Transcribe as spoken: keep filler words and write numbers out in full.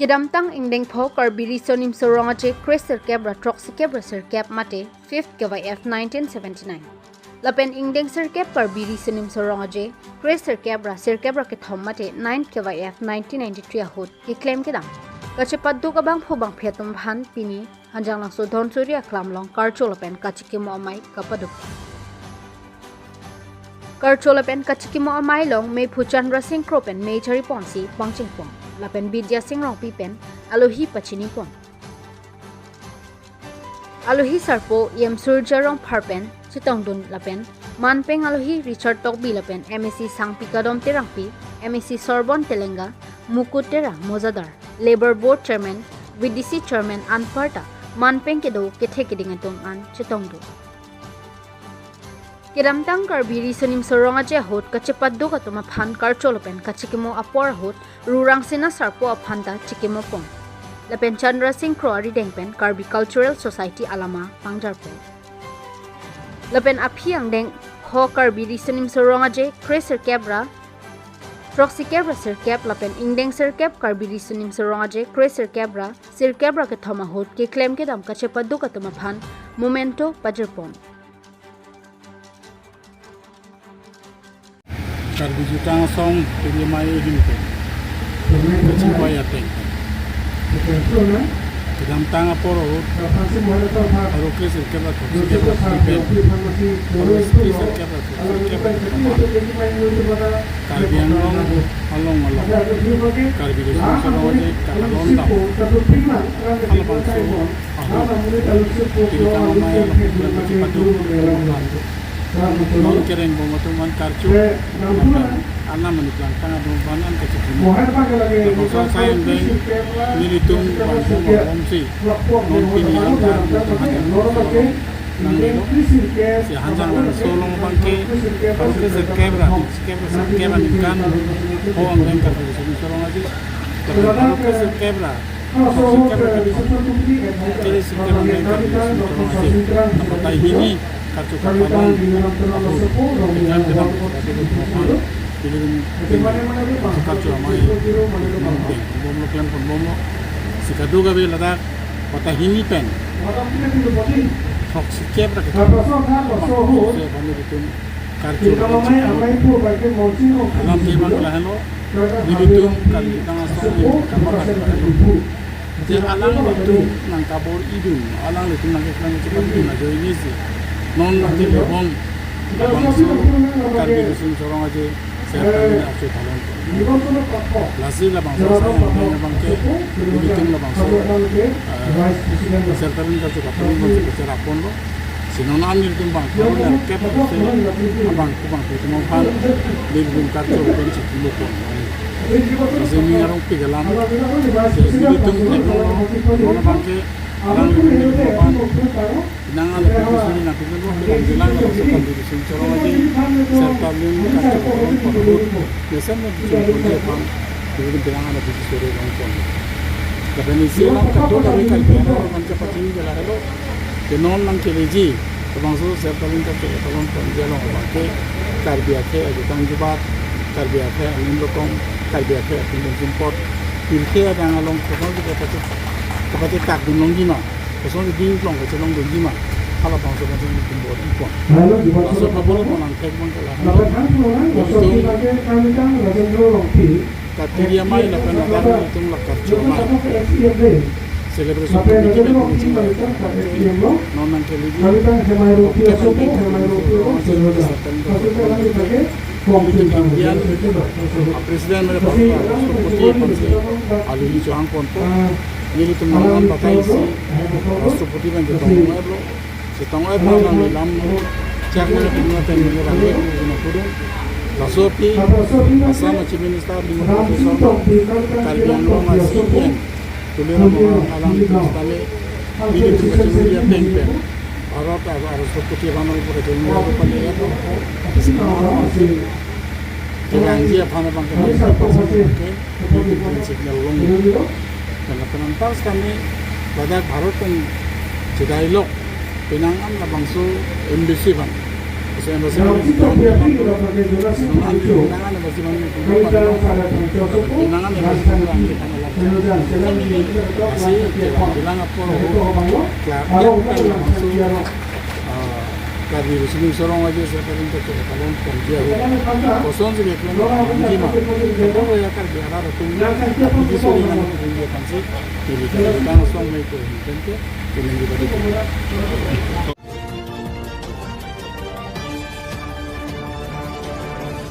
Kedamtang ingdeng pho Karbi Riso Nimso Rong Aje kresirkep ra throksikep ra sirkep mate fifth K Y F nineteen seventy-nine. Lapen ingdeng sirkep Karbi Riso Nimso Rong Aje kresirkep ra sirkep ra kethom mate ninth K Y F nineteen ninety-three ahut keklem kedam kachepaduk abangphu bangphi atum aphan pini Hanjanglangso Dhonsuri Aklam along karcho lapen kachikimo amei kapaduk. Karcho lapen kachikimo amei along mephu Chandra Sing Kro pen mei chari ponsi pangcheng pon. Lapen Bidya Sing Rongpi pen alohi pachini pon. Alohi sarpo E M Surjya Rongphar pen chetongdun lapen manpeng alohi Richard Tokbi lapen M A C Sangpi Kadom Terangpi, M A C Sorbon Telenga, Mukut Terang Mojadar, Labour Board Chairman, V D C Chairman anparta manpeng kedo kethe keding atum an chetongdun. Kedamtang Karbi Riso Nimso Rong Aje ahut kachepaduk atum aphan karcho lapen kachikimo apor ahut Rurang Sina sarpo aphan ta chikimo pon. Lapen Chandra Sing Kro arideng pen Karbi Cultural Society alama pangjar pon. Lapen aphi angdeng pho Karbi Riso Nimso Rong Aje kresirkep ra throksikep ra sirkep lapen ingdeng sirkep Karbi Riso Nimso Rong Aje kresirkep ra sirkep ra kethom ahut keklem kedam kachepaduk atum aphan memento pajir pon. Karbi Jutang Asong P D M I A ahin pen kachingvai ateng kedamtang apor ahut aro kresirkep ra throksikep ra sirkep, aro kresirkep ra throksikep ra kethom Karbi Anglong along along Karbi Riso Nimso Rong Aje katalon dam halabangso ahut, Tilkam Amei along kachepatu non kereng bom atum an karcho lapen anam ani plangtang atum aphan an kachikimo. Labangso asai angdeng nelitum bang bom bom si non pini Hanjanglangso along nanglelo. Si Hanjanglangso along abangke, aro kresirkep ra throksikep ra sirkep aningkan pho angdeng Karbi Riso Nimso Rong Aje, lapen aro kresirkep ra throksikep ra kethom kresirkep angdeng Karbi Riso Nimso Rong Aje abatai hini karcho katalon ahut keklem kedam Karbi Riso Nimso Rong Aje, pini karcho amei bom lo, klem pon bom lo. Si kadokave ladak batai hini pen throksikep ra kethom bang se bani bitum karcho lapen chikimo alam ke bang lahelo. Nelitum Karbi Jutang Asong ni kama kali lahelo. Je alanglitum nangkabor-idun, alanglitum nangkeklem chepadun ajoine si non nangkele bom labangso Karbi Riso Nimso Rong Aje Serta neli archo talon. Lasi labangso asai angdeng abangke nelitum labangso, eh, Serta neli karcho katalon bangso kacherap ponlo. Si non an nelitum bang, aro le kep se abang kubang pi tumong pan nelitum karcho pen chikimo pon. Lasi neli arong pik alam. Si nelitum theklonglo, non abangke alanglitum pan nang ala piti suri nangpinlo, nang bilang labangso Karbi Riso Nimso Rong Aje Serta neli karcho katalon pon ahut mesen nangpichun ponji aphan nelitum bilang ala piti suri rong pon. Lapen isi alam kadokave Karbi arat aphan chepachini ke lahelo. Je non nangkeleji labangso Serta neli karcho katalon ponji along abangke Karbi akhei ajutang jubat, Karbi akhei anim lokong, Karbi akhei atum bom sumpot, pirthe adang along koson si kapachethak dun longji ma, koson si ding long kachelong dunji ma, halabangso abangsi nelitum bor-i pon. Laso kabor-i pon angthek abangke lahelo. Nelitum katiri amei lapen ladak nelitum la karcho amei celebration committee pen nelitum la non nangkeleji. Nelitum ingyan a president mere parta Rashtrapati aphansi alohi chohang ponpo. Nelitum non an batai si Rashtrapati pen chetong ong-eplo. Chetong oi aphan neli lam chak nangpidun ateng neli rang-e pidun apudun. Laso aphi Assam Chief Minister Himanta Biswa Sarma, Karbi Anglong a C E M Tuliram Ronghang alanglitum sitame nelitum kachingri ateng pen Bharat a Rashtrapati aphan nangpu kachingri aru pali ya. Kevangji aphan abangke nelitum green signal longlo. Pen lapen anpar sitame ladak Bharat pen chedailok penang an labangso embassy aphan, Sendo sendo. Nangan na basi mani. Nangan na basi mani. Nangan na basi mani. Asi bilang apor ho. Klar. Yang kan langsung. Ah, Karbi Riso Nimso Rong Aje Sir Karen ke kalon pon dia ho. Kosonsi ke kalon pon dia ma. Kalon ya Karbi arat atum. Di suri ngan pon dia aphansi. Pili kali tang song mai ko. Tente. Pili di badi.